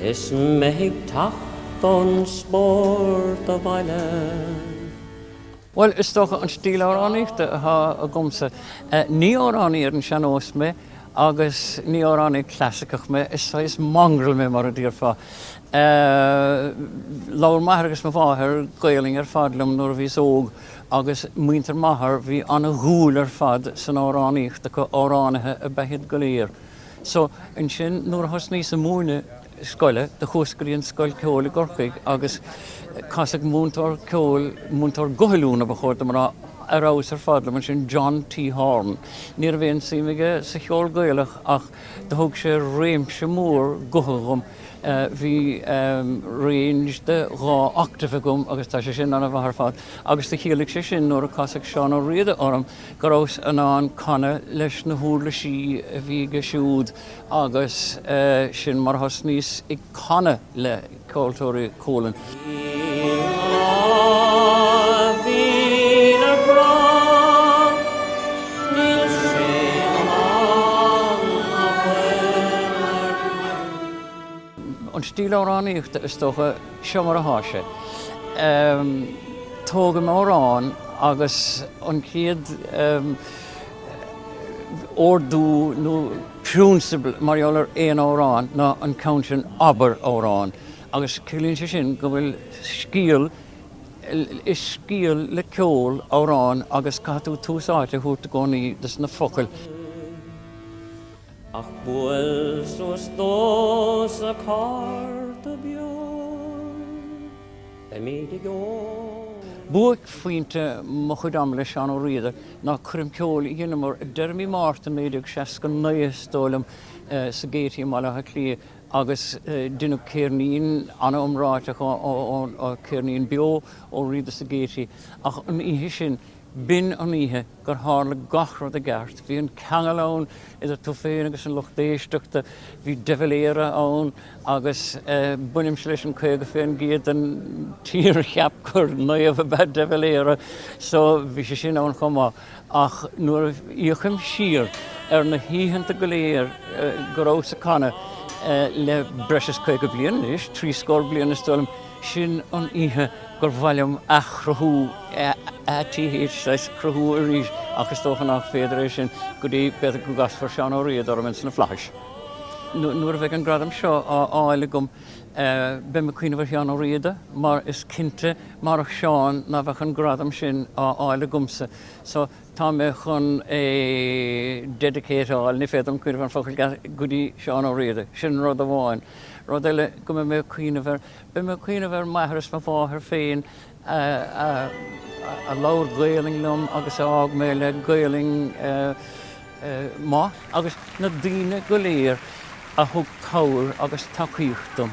Is mé ag teacht ón spórt abhaile. Bhuel, is dócha an stíl amhránaíochta atá agamsa. Ní amhránaí ar an sean-nós mé agus ní amhránaí clasaiceach mé, is saghas mongrel mé mar a déarfá. Labhair m'athair agus mo mháthair Gaolainn ar fad liom nuair a bhíos óg agus muintir m'athar, bhí ana-dhúil ar fad san amhránaíocht acu, amhránaithe ab ea iad go léir. So, ansin nuair a thosnaíos ag múineadh scoile, do chuas go dtí an scoil ceoil i gCorcaigh agus casadh múinteoir ceoil, múinteoir guthoiliúna ba chóir dom a rá, ar fheabhas ar fad liom ansin, John T. Horne. Ní raibh aon suim aige sa cheol Gaelach ach do thug sé réimse mór gutha dhom. Bhí range de dhá octave agam agus tá sé sin ana-mhaith ar fad. Agus do chiallaigh sé sin nuair a casadh Seán Ó Riada orm go rabhas in ann canadh leis na huirlisí a bhí aige siúd agus sin mar a thosnaíos ag canadh le Ceoltóirí Chualann. An stíl amhránaíochta, is dócha, seo mar atá sé. Tógaim amhrán agus an chéad ordú nó prionsabal mar gheall ar aon amhrán ná an ceann sin, abair amhrán. Agus ciallaíonn sé sin go bhfuil scéal, is scéal le ceol amhrán agus caithfidh tú tús áite a thabhairt i gcónaí dos na focail. Ach buail suas domhsa cárta beag, beimid ag ól. Buaicphointe mo chuid ama le Seán Ó Riada ná coirm ceoil a dheineamar ag deireadh mí Márta 1969, is dóigh liom, sa Gaiety i mBaile Átha Cliath agus deineadh ceirnín an-iomráiteach, ceirnín beo ó Riada sa Gaiety ach an oíche sin B'in an oíche gur tharla gach rud i gceart. Bhí an ceangal ann idir tú féin agus an lucht éisteachta, bhí De Valera ann agus bainimse leis an 50% den tír a cheap gur naomh ab ea De Valera so bhí sé sin ann chomh maith. Ach nuair a fhéachaim siar ar na hoícheanta go léir go rabhas ag canadh le breis is 50 bliain anois, trí scór bliain is dóigh liom, Sin an oíche gur mhaith liom athchruthú ATH, saghas cruthú arís ach is dócha nach féidir é sin go dtí b'fhéidir go gcasfar Seán Ó Riada orm ins na Flaithis. Nuair a bheidh an gradam seo á fháil agam beidh mé ag cuimhneamh ar Sheán Ó Riada mar is cinnte marach Seán ná bheadh an gradam sin á fháil agamsa. So tá mé chun é dedicateáil, ní féidir liom cuimhneamh ar an focal ceart, go dtí Seán Ó Riada. Sin rud amháin. Rud eile go mbeidh mé ag cuimhneamh air, beidh mé ag cuimhneamh ar m'athair is mo mháthair féin a labhair Gaolainn liom agus a fhág mé le Gaolainn maith agus na daoine go léir a thug cabhair agus tacaíocht dom.